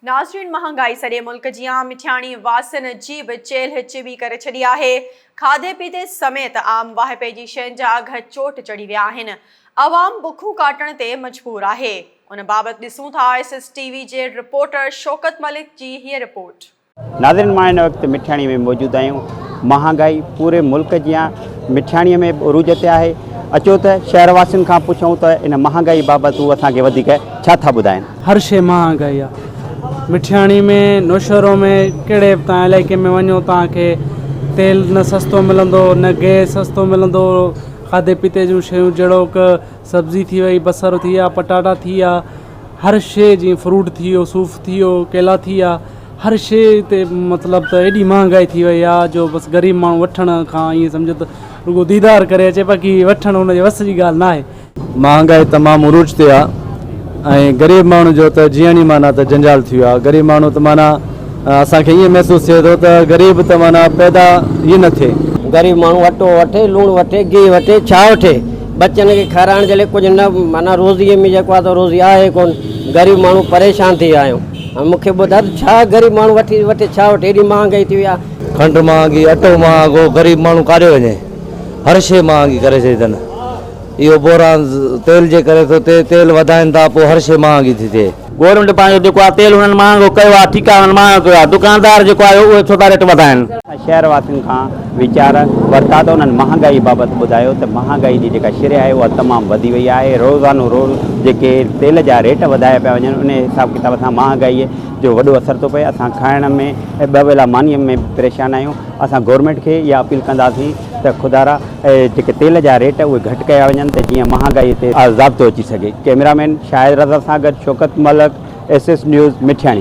ناظرين مهانگائي سڄي ملڪ جيان مٺياڻي واسين جي به چيلهه چٻي ڪري ڇڏي آهي، کاڌي پيتي سميت عام واهپي جي شين جا اگهه چوٽ چڙهي ويا آهن، عوام بکون ڪاٽڻ تي مجبور آهي، ان بابت ڏسون ٿا ايس ايس ٽي وي جي رپورٽر شوڪت ملڪ جي هيء رپورٽ. ناظرين مان هن وقت مٺياڻي ۾ موجود آهيون مهانگائي پوري ملڪ جيان مٺياڻي ۾ به عروج تي آهي اچو ته شهر واسين کان پڇون ته ان مهانگائي بابت هو اسان کي وڌيڪ ڇا ٿا ٻڌائين. هر شيء مهانگائي آ مٺياڻي ۾ نوشهرو ۾ ڪهڙي به تان علائقي ۾ وڃو توهان کي تيل نه سستو ملندو نه گئس سستو ملندو کاڌي پيتي جون شيون جهڙوڪ سبزي ٿي وئي بصر ٿي ويا پٽاٽا ٿي ويا هر شيء جيئن فروٽ ٿي ويو صوف ٿي ويو ڪيلا ٿي ويا هر شيء تي مطلب ته ايڏي مهانگائي ٿي وئي آهي جو بس غريب ماڻهو وٺڻ کان ائين سمجهو ته رڳو ديدار ڪري اچي باقي وٺڻ هن جي وس جي ڳالهه ناهي. مهانگائي تمام عروج تي آ ۽ غريب ماڻهو جو ته جيئڻ ئي معنيٰ ته جنجال ٿي ويو آ غريب ماڻهو ته معنيٰ اسان کي ائين محسوس ٿئي ٿو ته غريب ته معنيٰ پيدا ئي نه ٿئي. غريب ماڻهو اٽو وٺي، لوڻ وٺي، گيهه وٺي، ڇا وٺي؟ ٻچن کي کارائڻ جي لاء ڪجهه نه معنيٰ روزيء ۾ جيڪو آهي سو روزي آهي ڪونه. غريب ماڻهو پريشان ٿي ويا آهيون. هاڻي مون کي ٻڌاء ته ڇا غريب ماڻهو وٺي وٺي ڇا وٺي ايڏي مهانگائي ٿي وئي آهي. کنڊ مهانگي، اٽو مهانگو، غريب ماڻهو ڪاڏي وڃي؟ هر شيء مهانگي ڪري ڇڏي اٿن. اهو بحران تيل جي ڪري ٿو ٿئي، تيل وڌائين ٿا پوء هر شيء مهانگي ٿي ٿئي. گورنمينٽ پنهنجو جيڪو آهي تيل هنن مهانگو ڪيو آهي ٺيڪ آهي هنن مهانگو ڪيو آهي دڪاندار جيڪو آهي اهي ڇو ٿا ريٽ وڌائين. اسان شهر واسين کان ويچار ورتا ته انهن مهانگائي بابت ٻڌايو ته مهانگائي جي جيڪا شرح آهي اها تمام وڌي وئي آهي روزانو روز جيڪي تيل جا ريٽ وڌايا پيا وڃن انهي حساب ڪتاب سان مهانگائي جو وڏو اثر ٿو پئي اسان کائڻ ۾ ۽ ٻه ويلا مانيء ۾ به پريشان آهيون اسان گورنمينٽ کي اها اپيل ڪنداسين ته خدارا جيڪي تيل جا ريٽ اهي گهٽ ڪيا وڃن ته جيئن مهانگائي تي ضابطو اچي سگهي. ڪئميرا مين شاهد رضا سان گڏ Shaukat Malik, S S news, Mithiani.